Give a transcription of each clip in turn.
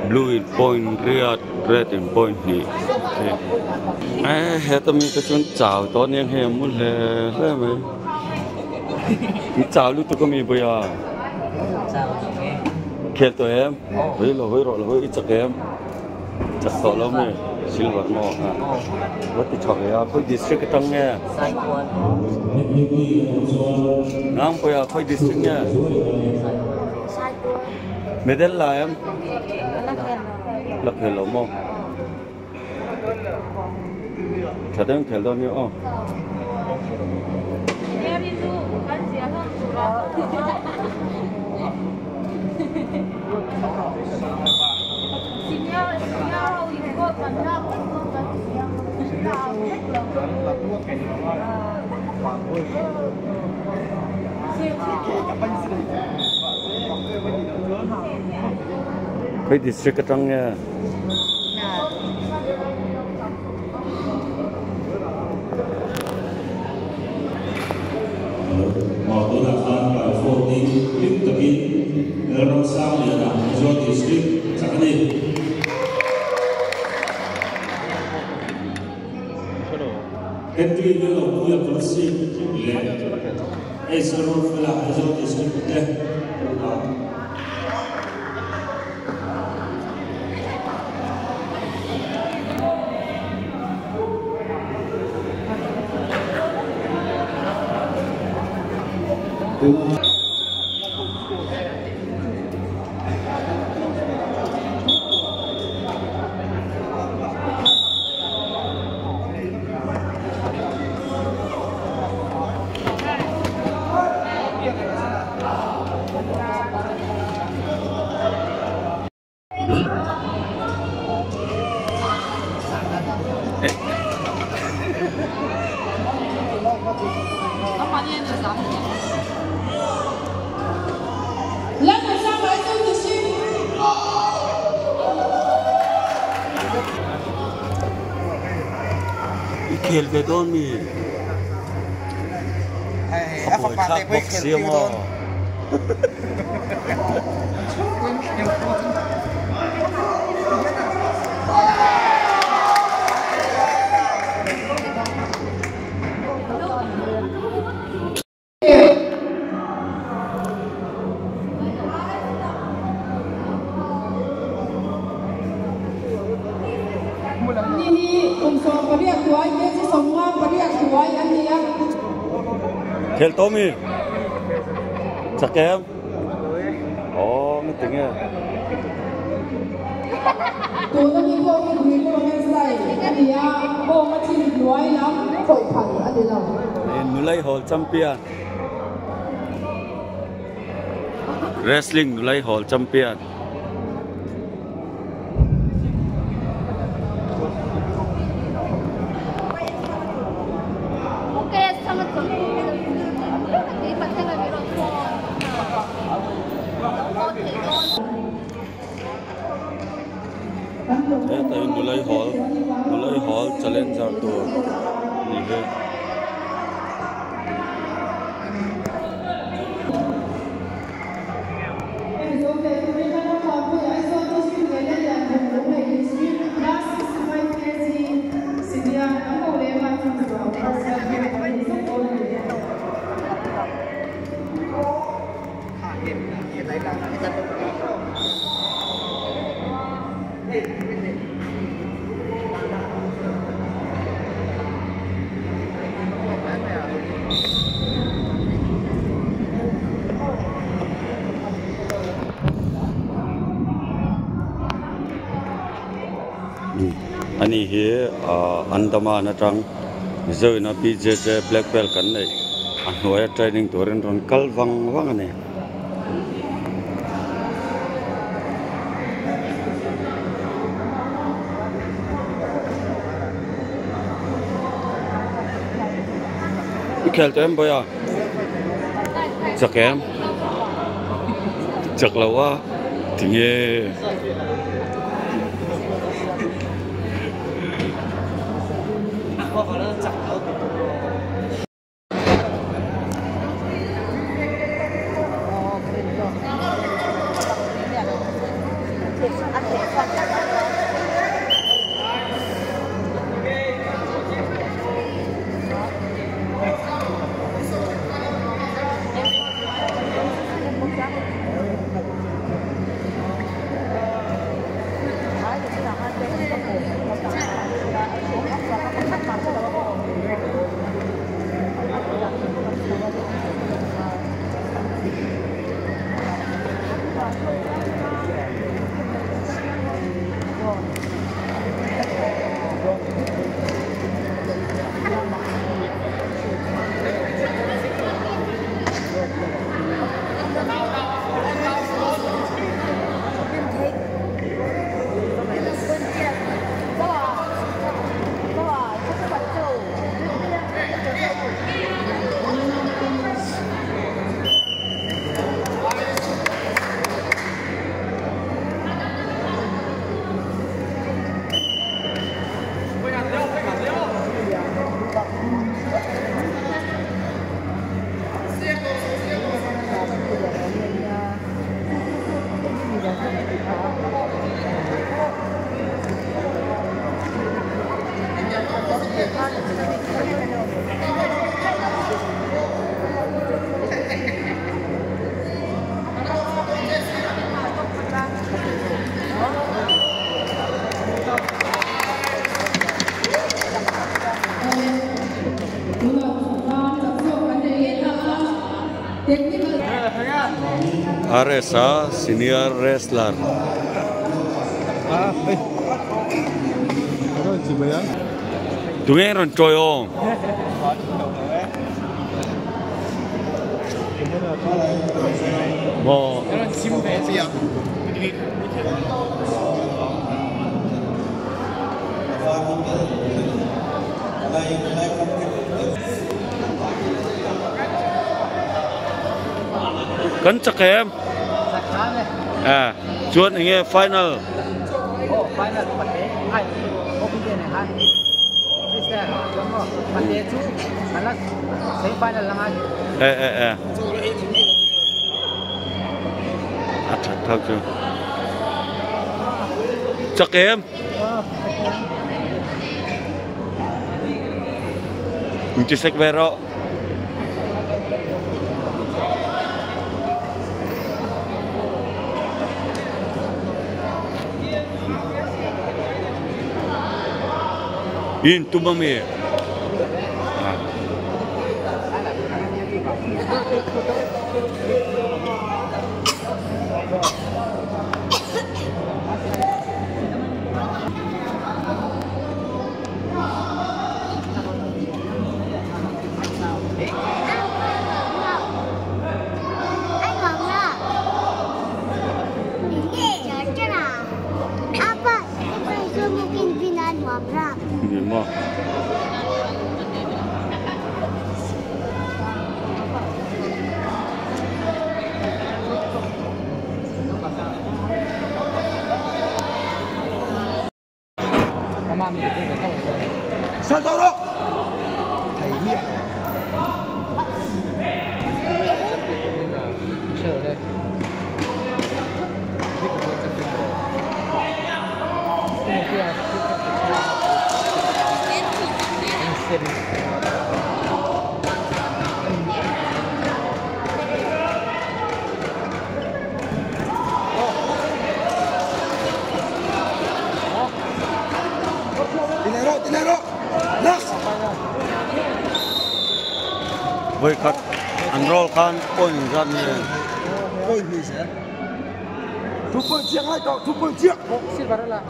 Blue in point riat red in point hnih eh heta mi te chuan chau tawh aniang hei a mu hle hle mai i chau lutuk ami bawia khel tawh em hawi lo hawi rawh lo hawi i chak em chak tawh lo mi silver maw a va ti tha ve a khawi district atang nge nang bawia khawi district nge. Medal la em? La khel lo maw? Tha deuh in khel dawn nia aw. Khawi district atang nge? Tunah khan by 14 hlim takin Lalramsangliana Aizawl District chak a ni. Henry Lalawmpuia Kolasib leh Acer Ruatfela Aizawl District te pawh I khel ve dawn mi? A buaithlak bawk sia maw? Ni hi kum 18 hnuai kg 58 hnuai an ni a. Khel tawh mi? Chak em? Aw nga ti nge? Tuna mi pawh hi Greco Roman style a ni a, bawng a chin hnuai lam khawih phal a ni lo. Nulai Hall Champion Wrestling Nulai Hall Champion. Heta hi Nulai Hall Nulai Hall Challenger tur ni hi. Ani hi Andaman atang Mizoina BJJ black belt kan nei a hnuaia training turin rawn kal vang vang a ni. I khel tawh em Bawia? Chak em? Chak lo a tinge? RSA senior wrestler. Tunge ron choyo. Mo. Kan chak em? À, chuan nghe final. Oh, final ai, final. Ê ê ê. À thật thật chưa? Chak em? Mình chỉ sách về rồi. In tumami. City. Vawikhat an roll khan point zat nge? Point hnih zel. Two point chiang lai tawh, two point chiang. Silver a la.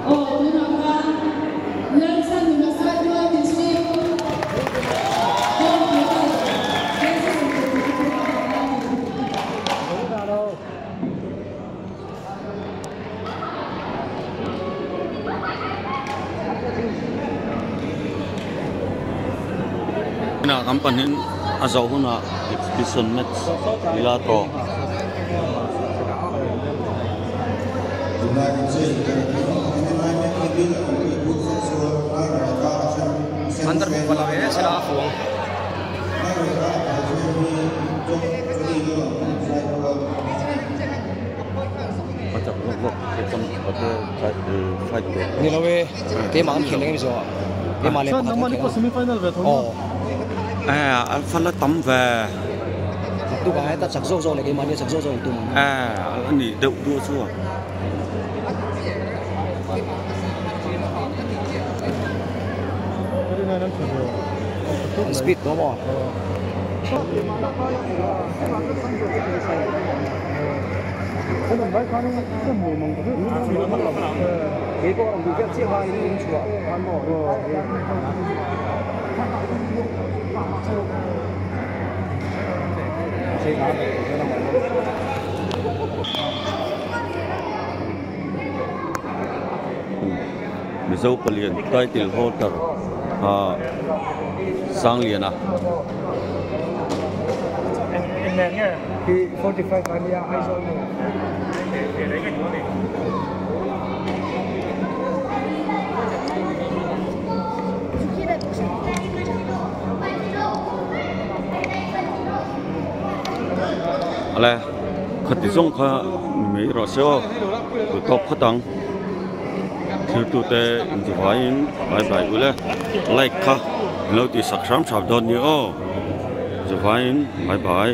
Aw tunah khan Lalchhanhima Saitual District Inah kan pahnih a zoh hunah exhibition match ila tawh. A chak zawk zawk te chuan pate fight tur. Ni lo e, keimah an khel eng em zawh ah, keimah leh pakhat an khel a. Aw. Eh, a fal a tam ve. Tukah heta chak zawk zawk leh keimah nia chak zawk zawk in tum ang. Eh, a nih deuh duh chu a. An speed tawh maw? Mizo palian title holder ah Sangliana. Ale khati zawng kha ni mai rawh se aw duh tawk phawt ang thiltute intivaiin bye bye ule like kha in lo tihsak hram hram dawn nia aw zuvaiin bye bye.